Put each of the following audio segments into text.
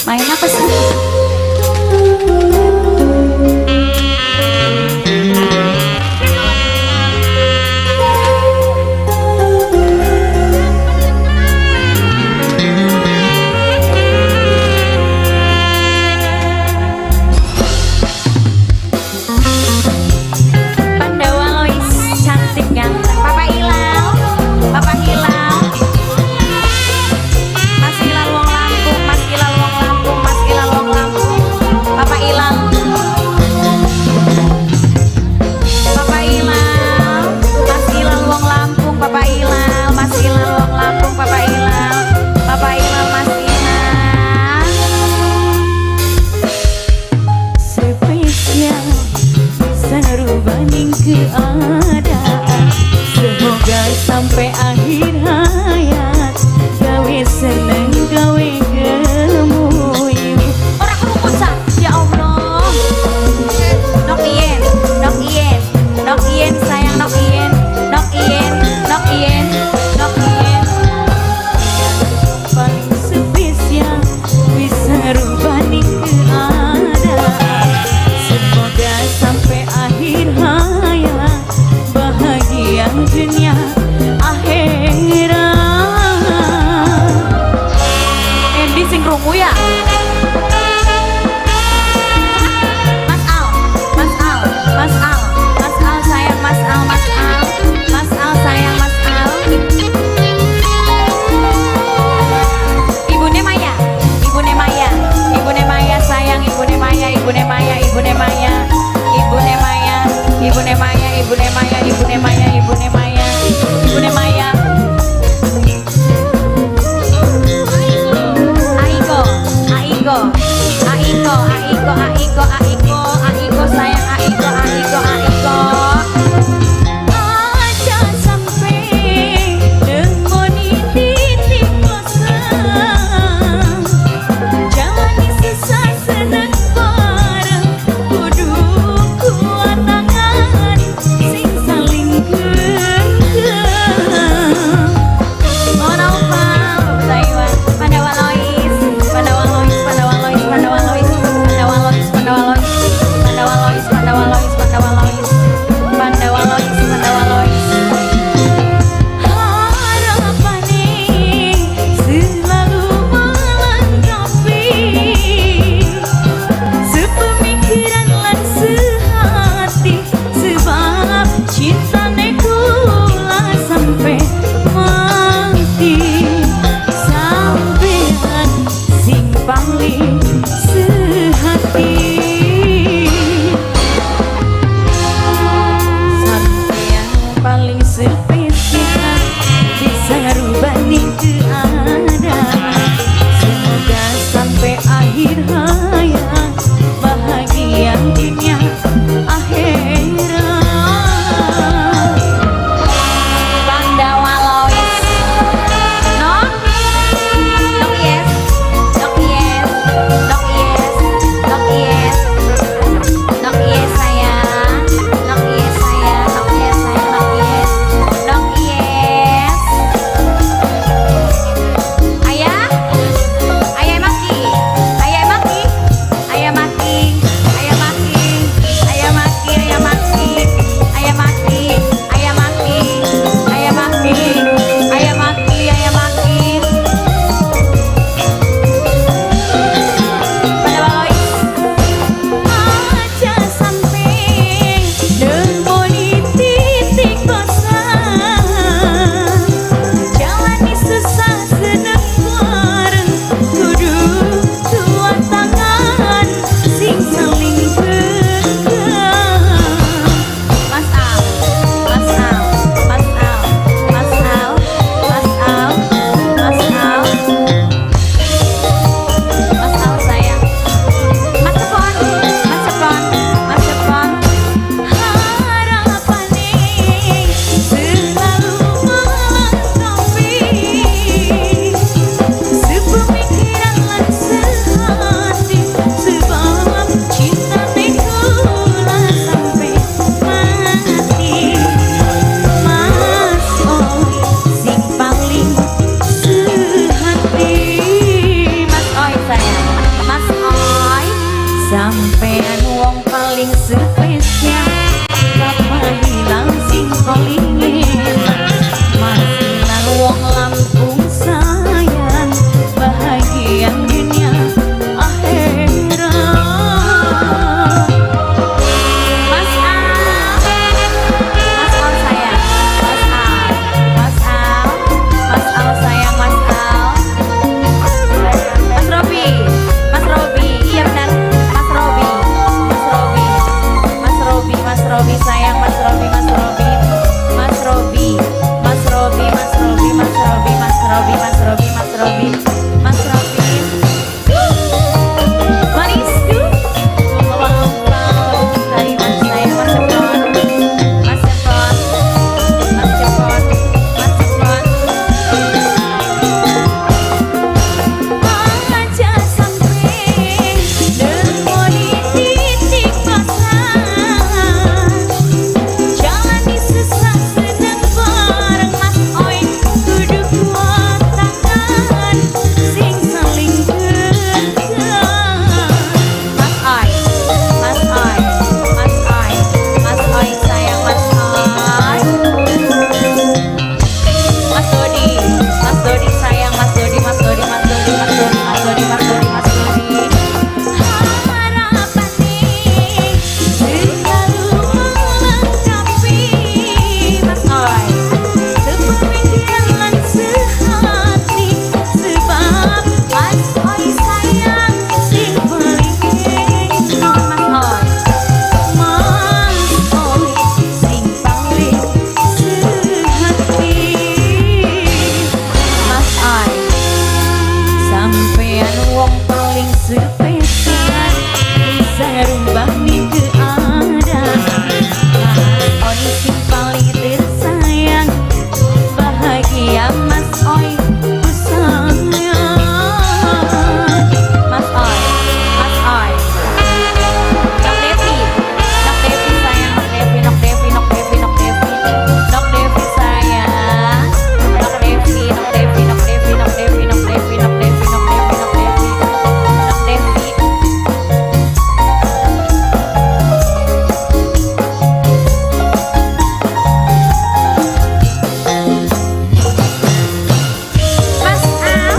Main apa sih? Pandawa Lois cantik ganteng. Papa Ilal, Papa Hilal, Mas Ilal wong Lampung, Mas Ilal wong Lampung, Mas Ilal wong Lampung, Papa Ilal, Papa Ilal, Mas Ilal wong Lampung, Papa Ilal, Mas Ilal wong Lampung, Papa Ilal, Papa Ilal, Mas Ilal. Spesial bisa rubah ning keadaan. Semoga sampai akhir hayat gawe seneng gawe gemuyu. Ora krungu sa, ya Allah. Nok ien, nok ien, nok ien sayang nok ien, nok ien, nok ien, nok ien. Paling spesial bisa rubah ning keadaan. Semoga sampai akhir hayat bahagia dunia akhirat. Endi sing krungu ya? Mas Al, Mas Al, Mas Al, Mas Al sayang Mas Al, Mas Al, Mas Al sayang Mas Al. Ibune Maya, Ibune Maya, Ibune Maya sayang Ibune Maya, Ibune Maya, Ibune Maya, Ibune Maya, Ibune Maya, Ibune Maya, Ibune Maya, Ibune Maya, Ibune Maya. Aiko, Aiko, Aiko, Aiko, Aiko, Aiko, Aiko sayang Aiko, Aiko, Aiko. Aja sampai nemoni titik bosan. Jalani susah seneng bareng. Kudu kuat tangan sing saling genggam. Oh, Naufal, Taiwan, Pandawa Lois, Pandawa Lois, Pandawa Lois, Pandawa Lois, Pandawa Lois, Pandawa Lois, Pandawa Lois, Pandawa Lois, Pandawa Lois, Pandawa Lois, Pandawa Lois. Harapane selalu melengkapi. Sepemikiran lan sehati. Sebab cintane kula sampai mati. Sampean sing paling sehati. Sampean paling spesial bisa rubah ning keadaan. Semoga sampai akhir hayat bahagia dunia akhirat. Pandawa Lois. Nok, nok yes, nok yes, nok yes, nok yes, nok yes sayang, nok yes sayang, nok yes sayang, nok yes, nok yes. Ayah, ayah maki, ayah maki. Sampean wong paling spesial, Bapak Hilal sing paling enak. Mas Hilal wong Lampung sayang, bahagia dunia akhirat. Mas Al, Mas Al sayang, Mas Al, Mas Al, Mas Al sayang, Mas Al, Mas Robi, Mas Robi, iya benar, Mas Robi, Mas Robi, Mas Robi, Mas Robi sayang, Mas Robi, Mas Robi, Mas Robi, Mas Robi, Mas Robi, Mas Robi, Mas Robi, Mas Robi, Mas Robi, Mas Robi, manisku. Mas sayang, Mas Cepon, Mas Cepon, Mas Cepon, Mas Cepon. Aja sampe nemoni titik pasrah, jalani susah seneng bareng Mas Oi, kudu kuat tangan sing saling genggam. Mas Oi, Mas Oi, Mas Oi, Mas Oi sayang, Mas Oi. Mas Dodi, Mas Dodi sayang, Mas Dodi, Mas Dodi, Mas Dodi, Mas Dodi, Mas Dodi, Mas Dodi, Mas Dodi. Harapane selalu melengkapi Mas Oi, sepemikiran lan sehati, sebab Mas Oi sayang sing paling enak. Mas Oi, Mas Oi sing paling sehati. Mas Oi. Sampean wong paling spesial, bisa rubah ning keadaan. Mas Oi sing paling tersayang, bahagia Mas Oi ku sayang. Mas Oi, Mas Oi. Nok Devi, Nok Devi sayang, Nok Devi, Nok Devi, Nok Devi, Nok Devi, Nok Devi sayang, Nok Devi, Nok Devi, Nok Devi, Nok Devi, Nok Devi, Nok Devi, Nok Devi, Nok Devi, Nok Devi. Mas Al,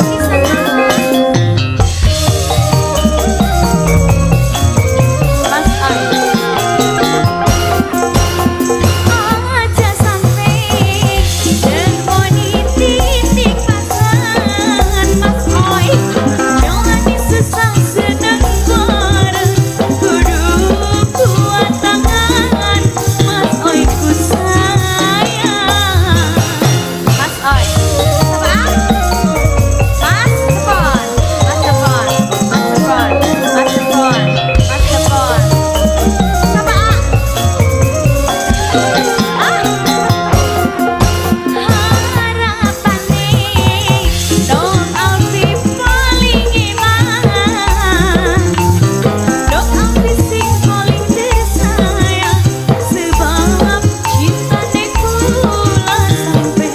bisa Mas Oi. Aja sampe nemoni titik pasrah Mas Oi, jalani susah seneng bareng, kudu kuat tangan Mas Oi ku sayang. Mas Oi. Siapa? Mas Cepon, Mas Cepon, Mas Cepon, Mas Cepon, Mas Cepon. Siapa? Ah, Harapane Dok Alfi paling iman, Dok Alfi sing paling tersayang, sebab cintane kula sampe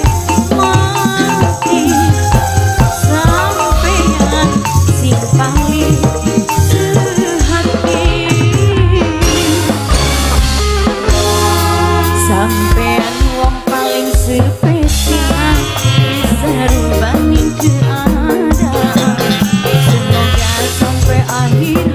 mati. Sampean sing paling sehati. Sampean wong paling spesial, bisa rubah ning keadaan. Semoga sampai akhir